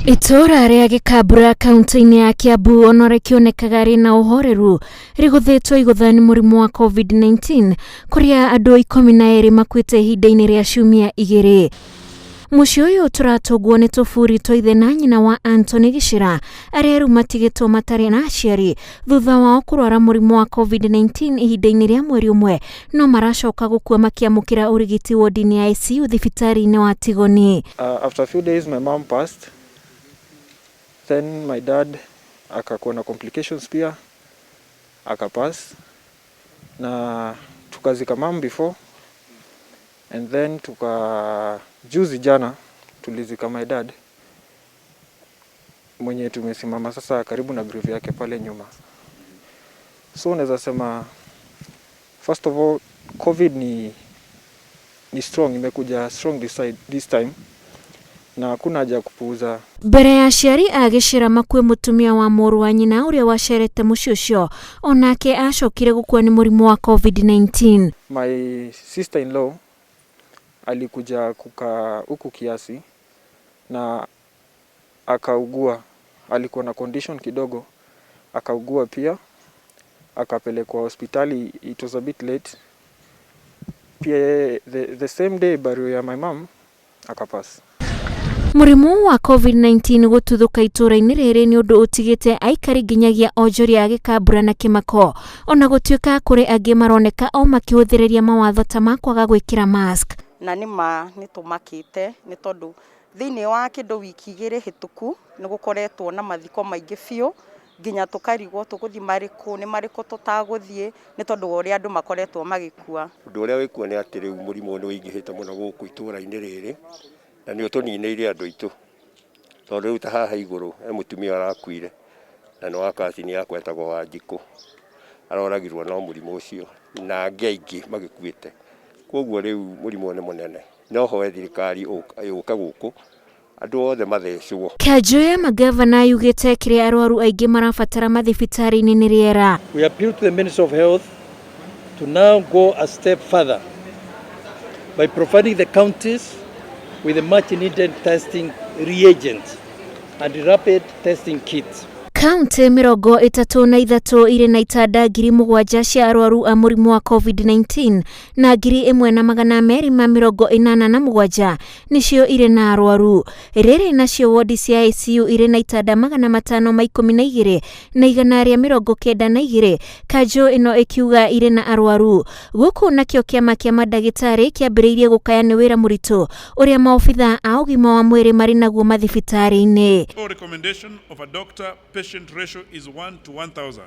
Itũũra rĩa Gĩkambura kaunti-inĩ ya Kiambu ona rĩkĩonekaga rĩna ũhoreru rĩgũthĩtwo igũtha nĩ mũrimũ wa COVID-19 kũrĩa andũ 12 makuĩte ihinda-inĩ rĩa ciumia 2. Mũciĩ ũyũ tũratũngwo nĩ tũburi twa ithe na nyina wa Anthony Gĩcĩra arĩa rĩu matigĩtwo matarĩ na aciari thutha wao kũrwara mũrimũ wa COVID-19 ihinda-inĩ rĩa mweri ũmwe no maracoka gũkua makĩamũkĩra ũrigiti wodi-inĩ ya ICU thibitarĩ-inĩ wa Tigoni. After a few days my mom passed, then my dad akakuwa na complications pia akapass, na tukazika mom before, and then tuka juzi jana tulizika my dad mwenye tumesimama sasa karibu na grave yake pale nyuma. So unaweza sema, first of all, COVID ni strong, imekuja strong this side, this time, na hakuna haja ya kupuuza. Mbere ya aciari a Gĩcĩra makue, mũtumia wa mũrũ wa nyina ũrĩa wacerete mũciĩ ũcio onake acokire gũkua nĩ mũrimũ wa COVID-19. My sister in law alikuja kukaa huku kiasi na akaugua, alikuwa na condition kidogo, akaugua pia, akapelekwa hospitali. It was a bit late pia yeye, the same day burial ya my mom, akapass. Mũrimũ wa COVID-19 gũtuthũka itũũra-inĩ rĩrĩ nĩ ũndũ ũtigĩte aikari nginyagia onjoria a Gĩkambura na kĩmako, ona gũtuĩka kũrĩ angĩ maroneka o makĩhũthĩrĩria mawatho ta ma kwaga gwĩkĩra mask. Na nĩ ma nĩ tũmakĩte nĩ tondũ thĩinĩ wa kĩndũ wiki 2 hĩtũku nĩ gũkoretwo na mathiko maingĩ biũ, nginya tũkarigwo tũgũthiĩ marĩkũ, nĩ marĩkũ tũtagũthiĩ, nĩ tondũ wa ũrĩa andũ makoretwo magĩkua. Ũndũ ũrĩa wĩkuo nĩ atĩ rĩu mũrimũ nĩ ũingĩhĩte mũno gũkũ itũũra-inĩ rĩrĩ na nĩ ũtũninĩire andũ aitũ, tondũ rĩu ta haha igũrũ he mũtumia ũrakuire na nĩ wa cousin yakwa etagwo Wanjikũ, aroragirwo no mũrimũ ũcio na angĩ aingĩ magĩkuĩte. Koguo rĩu mũrimũ nĩ mũnene, no hoe thirikari yũke gũkũ andũ othe mathecwo. Kanjũ ya magavana yugĩte kĩrĩa arwaru aingĩ marabatara mathibitarĩ-inĩ nĩ rĩera. We appeal to the Minister of Health to now go a step further by providing the counties with the much needed testing reagents and rapid testing kits. Kaunti 33 irĩ na itanda 7,000 cia arwaru a mũrimũ wa COVID-19 na 1287 nĩcio irĩ na arwaru. Rĩrĩ nacio wodi cia ICU irĩ na itanda 512 na 192, kanjũ ĩno ĩkiuga irĩ na arwaru. Gũkũ nakĩo kĩama kĩa mandagĩtarĩ kĩambĩrĩirie gũkaya nĩ wĩra mũritũ ũrĩa maobitha a ũgima wa mwĩrĩ marĩ naguo mathibitarĩ-inĩ. Recommendation of a doctor patient ratio is 1 to 1,000.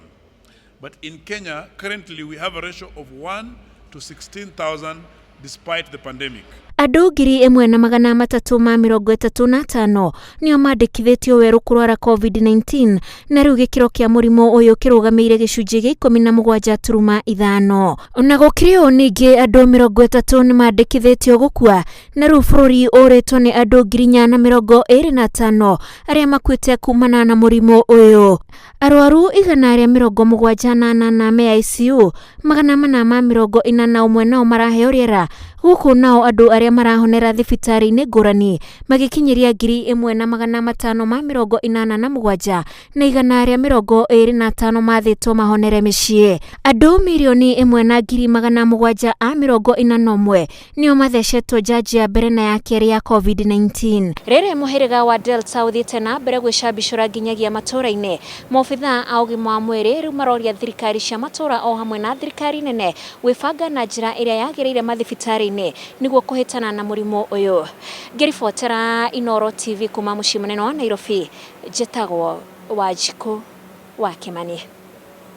But in Kenya, currently we have a ratio of 1 to 16,000 despite the pandemic. Andũ 1335 nĩo mandĩkithĩtio werũ kũrwara COVID-19, na rĩu gĩkĩro kĩa mũrimũ ũyũ kĩrũgamĩire gĩcunjĩ gĩa 17.5. Ona gũkĩrĩ ũũ, ningĩ andũ 30 nĩ mandĩkithĩtio gũkua, na rĩu bũrũri ũrĩtwo nĩ andũ 4025 arĩa makuĩte kumana na mũrimũ ũyũ. Arwaru 178 me ICU, 441 nao maraheo rĩera, gũkũ nao andũ arĩa marahonera thibitarĩ-inĩ ngũrani magĩkinyĩria 1587 na 125 mathĩtwo mahonere mĩciĩ. Andũ 1,741 nĩo mathecetwo njanjo ya mbere na ya kerĩ ya COVID-19. Rĩrĩ mũhĩrĩga wa Delta ũthiĩte na mbere gwĩcambicũra nginyagia matũũra-inĩ, maobitha a ũgima wa mwĩrĩ rĩu maroria thirikari cia matũũra o hamwe na thirikari nene gwĩbanga na njĩra ĩrĩa yagĩrĩire mathibitarĩ-inĩ nĩguo kũhĩtana na mũrimũ ũyũ. Ngĩribotera Inooro TV kuma mũciĩ mũnene wa Nairobi, njĩtagwo Wanjikũ wa Kĩmani.